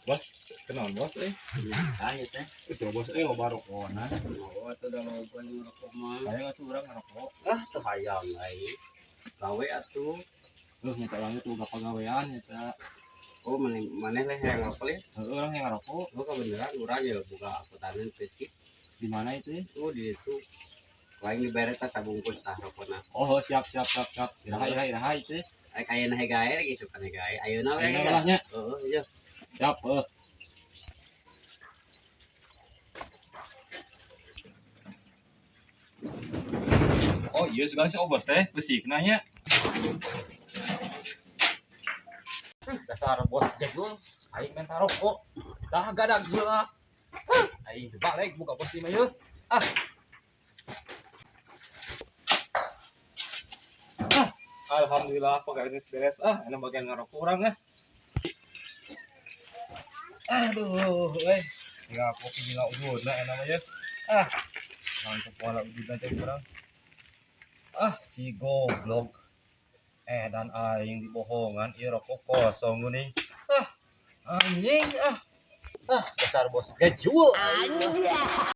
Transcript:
Bos, kenal bos eh. Ah, ieu teh. Itu bos eh loba rokona. Oh, atuh da loba nu rokok mah. Hayang atuh urang ngarokok. Ah, teu hayang aing. Gawe atuh. Heuh, nyata urang teh boga pagawean nyata. Oh, maneh maneh leh hayang apa leh? Heuh, urang yang ngarokok. Oh, kebenaran urang ya buka apotanan fisik. Di mana itu ya? Tuh di itu. Lain dibere tas sabungkus tah rokona. Oh, siap siap siap siap. Iraha iraha iraha itu. Ai ayeuna he gae lagi suka gae. Ayeuna we. Ayeuna lah nya. Heeh, iya. Siap, heuh. Oh iya segala si obos teh besikna nya. Dasar bos jadul, aing minta rokok. Dah gadag heula. Aing balik buka bos di mah. Ah. Ah, alhamdulillah pegawai ini beres. Ah, enak bagian ngerokok urang ah. Aduh, eh. Tinggal kopi tinggal ududna enak mah ya. Ah. Langsung pola ududna teh kurang. Ah, si goblok. Eh, dan aing dibohongan ieu rokok kosong geuning. Ah, anjing ah. Ah, dasar bos gejul. Anjing.